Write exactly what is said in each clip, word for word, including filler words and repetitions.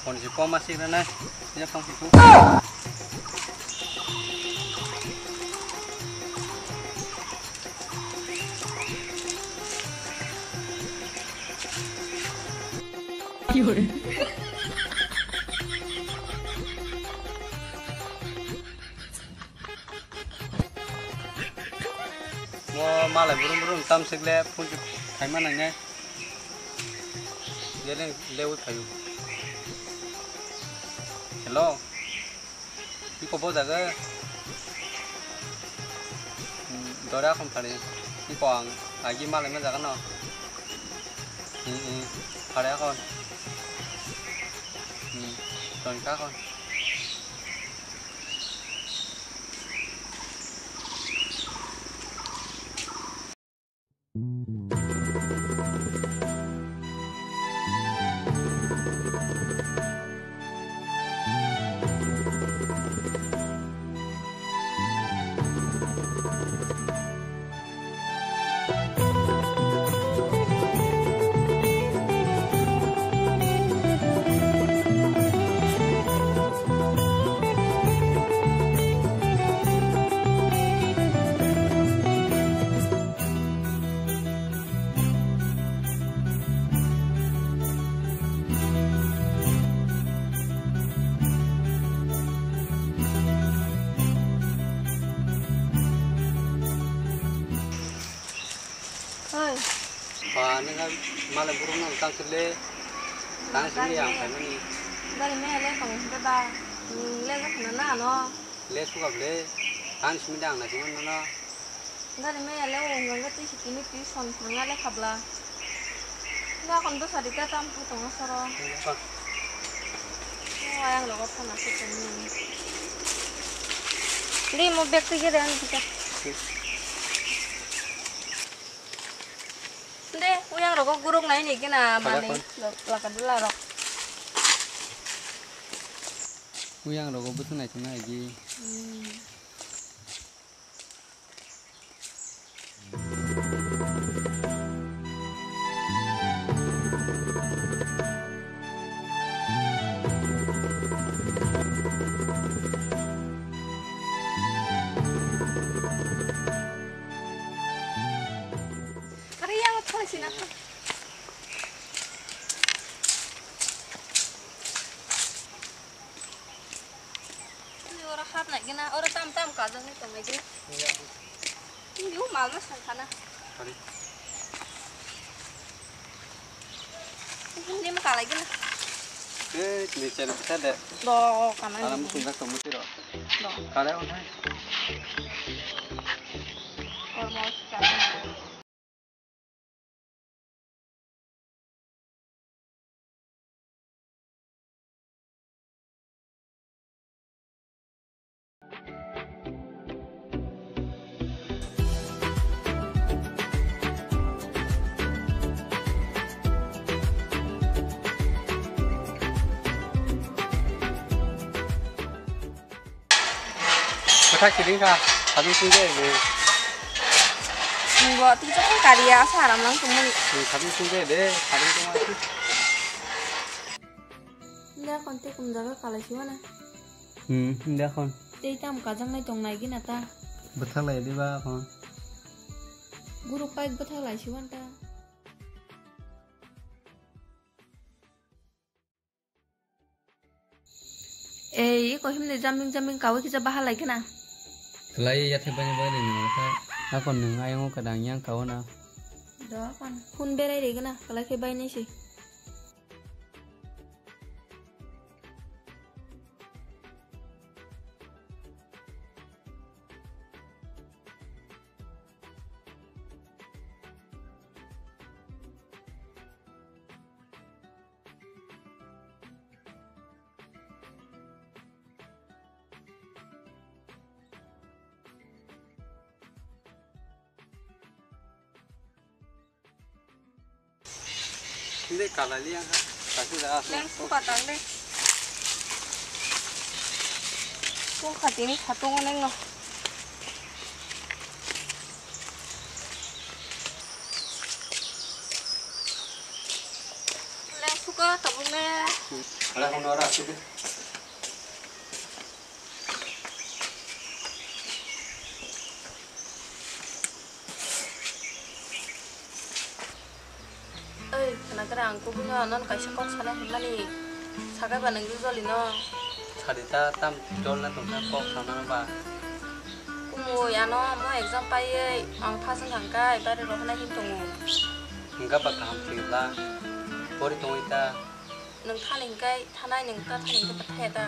Phone si koma si rana, ya phone si tu. Mo malai burum burum tam sikle phone si khaima nangnai. Yeleng lewi phayu. Hello. Iko bo jaga. Hmm, dora kon phari. Iko ang agi malai ma jaga no. Hmm, hmm. Phari akon. Hmm, ton ka kon. Oi. Ba, nang malai burung nang tang sile. Tang sile yang kai mani. Gari me le kong hita ba. Nung le ga khana na no. Le suka ble. Tang simi dang na simi no. Gari me le ung ga ti sitini ti son nang le khabla. Nga kon do sari ta tam pu tong soro. Wayang rogo phana se tong ni. Di mo bag tu jere ang kita. De, uyang rogo guruk nai ni gina mani laka dula rok. Uyang rogo butung nai tong nai gi. Hmm. Are yang thon sina. Oro hap nai gina, oro tam tam kajak ni tong nai gina. Hindi o mal mas khana. Hari. Hindi ma kalai gina. Eh, ni chen bisa de. Do kana. Alam ni. Pun dak tong muti ro. Do. Kale on hai. Almost kana. Kwthai kiring kha, sabin sing de, de. Bo twi chakang kariya, asa aram lang tongmani. Hmm, sabin sing de, de, sabin tongmani. Nda kon te kum jaga kalai siwana. Hmm, nda kon. Tei tam kajang nai tong nai gina ta. Bwthak lai di ba kon. Guru paik bwthak lai siwan ta. Ei, iko himni jaming jaming kawi kisa baha lai gana. Khlai yathai bani bani nang kha. Ako nung ayang o kadang yang kawo na. Do kon phun berai re gana, khlai khe bai nai si. Hindi kalai liang ha. Kasi da aso. Leng suka tang de. Kung khatini khatung neng no. Leng suka tabuk ne. Wala kono ora asuk. Oi, khwnakhwra, ang kubui no nono kaisa kok sana hwnmani. Sakai ba nwng jolino. Sadi ta tam jol na tongkha kok sana ba. Kumui ano mo exam paiwi ang pass wngkha hwnkhe bari rohornai hin tongo. Hwnkha ba kaham thwibla. Pori tongwi ta. Nwng thani hwnkhe thanai, nwng ta thani hwnkhe ta thaya ta.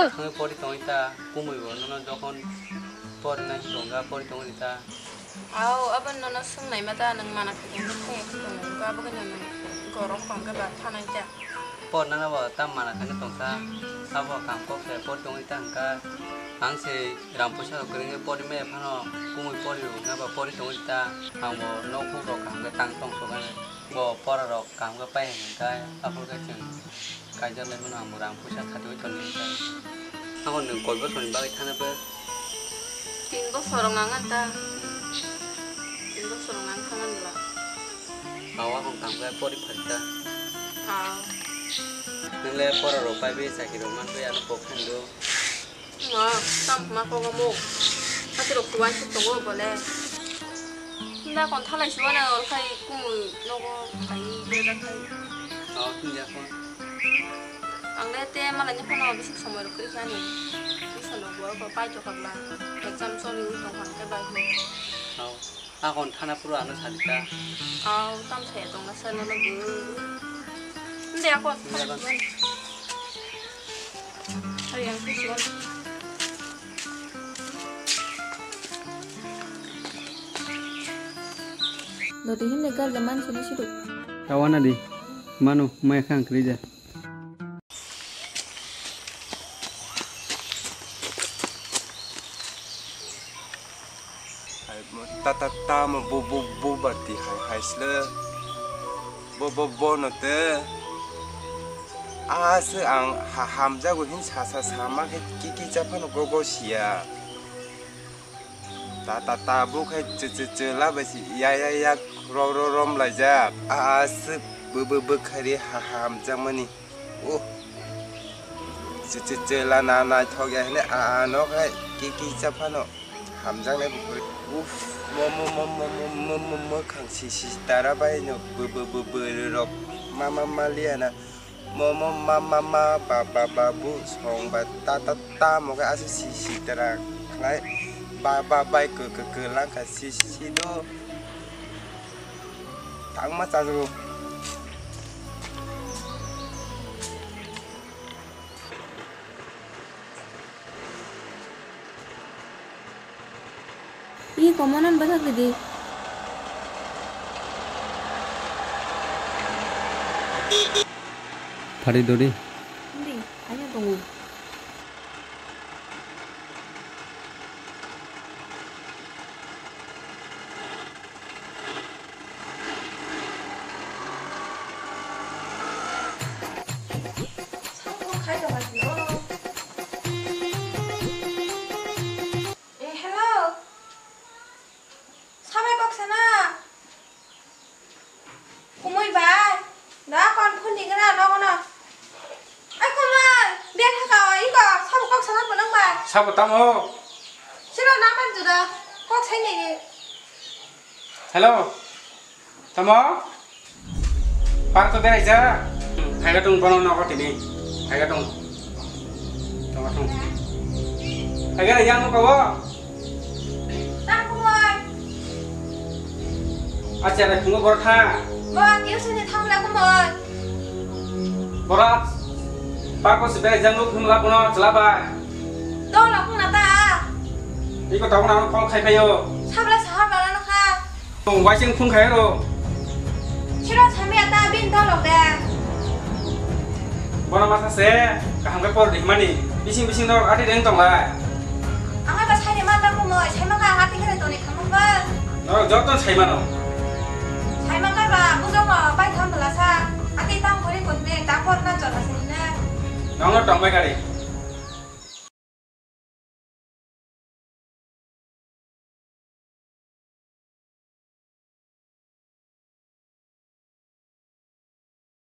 Thangwi pori tongwi ta, kumui bo nono jokhon pori nai tongkha, pori tongwi ta. Au, abo nono swngnai ma ta, nwng mana khe hwnkhe thaya khe tongo, hwnkhe abo khe nono gorom hwnkhe ba thanai ta. Por nana bo ta mana khe tongkha, abo kam kok se pori tongwi ta hwnkha. Ang se ram puisa rok kwrwngwi pori maya phano, kumui pori rwkha ba pori tongwi ta. Ang bo nok phuk rok kaham khe tang tong sogani. Bo pora rok kaham khe pai hwnkhe, aphuru khe chwng kaijaknai mano, ang bo rang puisa khatiui tongwi kha. Abo nwng koi bosorni bagwi thana bo? Tin bosor wng ang ta. Tin bosor wng ang thana bwla. Awa hwn kaham khe pori phai ta. Ah. Nwng le pora rok pai bi chakri rok man bi ano kok phai do. Ma, tam ma kok amo. Hati rok kuwan suk tongo bole. Nda kon thalai suwa na ol khai kumui nogo khai beda khai. Oh, tin ya kon. Ang le te malai ni phano bisik somoi rok kri khani. Bisa no bo ko pai to kabla. Exam sori wi tong khan te bai ho. Oh. Akon thana phuru ano sadi ta. Au, tam saya tong na sa nono bu. Nde akon. Nde akon. Hari yang kusuan. Doti hinde gar gaman sini situ. Kawana di. Manu, mai khang kerja. Hai, mo, ta, ta, ta, mo, bu, bu, bu, ba, ti, hai, hai, sle. Bo, bo, bo, no, te. A, se, ang, ha, hamjago, hin, sa, sa, sa, ma, khe, ki, ki, cha, phano, go, go, siya. Ta, ta, ta, bo, khai, che, che, che, la, ba, si, ya, ya, ya, ro, ro, rom, lai, ja. A, a, se, bu, bu, bu, khai, ri, ha, ha, hamjakmani. Oh. Che, che, che, la na naithok ya hene, a, a, no khai ki, ki cha phano hamjaknai bukhuk. Uff, mo, mo, mo, khang si, si, tara bai no, bw, bw, bw, bw, rok, ma, ma, ma, liya na. Mo, mo, ma, ma, ma, ba, ba, ba, bu, song, ba, ta, ta, ta, mo khe aswk si, si, tara khlai. Ba, ba, bai, kw, kw, kw, lang kha, si, si, si, do. Tangma chajago. Ih, komonan bwsak ridi. Phari dori. Hindi, hanya tongo. Eh, hello. Sabai kok sana. Kumui bai. Da kon phone di gana no no. Ai kumui, biar thaka o iko, sabo kok sana beleng bai. Sabo tamo? Siro naman juda. Kok sai ni. Hello. Tamo? Park to berai ja. Phaiga tong bono nogo tini. Phaiga tong. Tong tong. Phaiga yang ko. Tang kumui. Acha re phungo bor tha. Bo ang keu sini thang la kumui. Bora. Park ko se berai jang nuk thum la bono chla bai. Dol la kung na ta. Iko tabuk na call khai paio. Sabla sahar bala no kha. Tong waising phung khai ro. Siro sami ata bin dol lok de. Bono masa se kaham khe por di mani. Bising bising dol ati deng tong lai. Ang ba sai ma ta ko mo, sai ma ka ati khe toni khamung ba. No joto sai mano. Sai ma ka ba bujong mo pai tham bala sa. Ati tam kori ko ne ta por na chol ase ne. Nong no tong bai kari.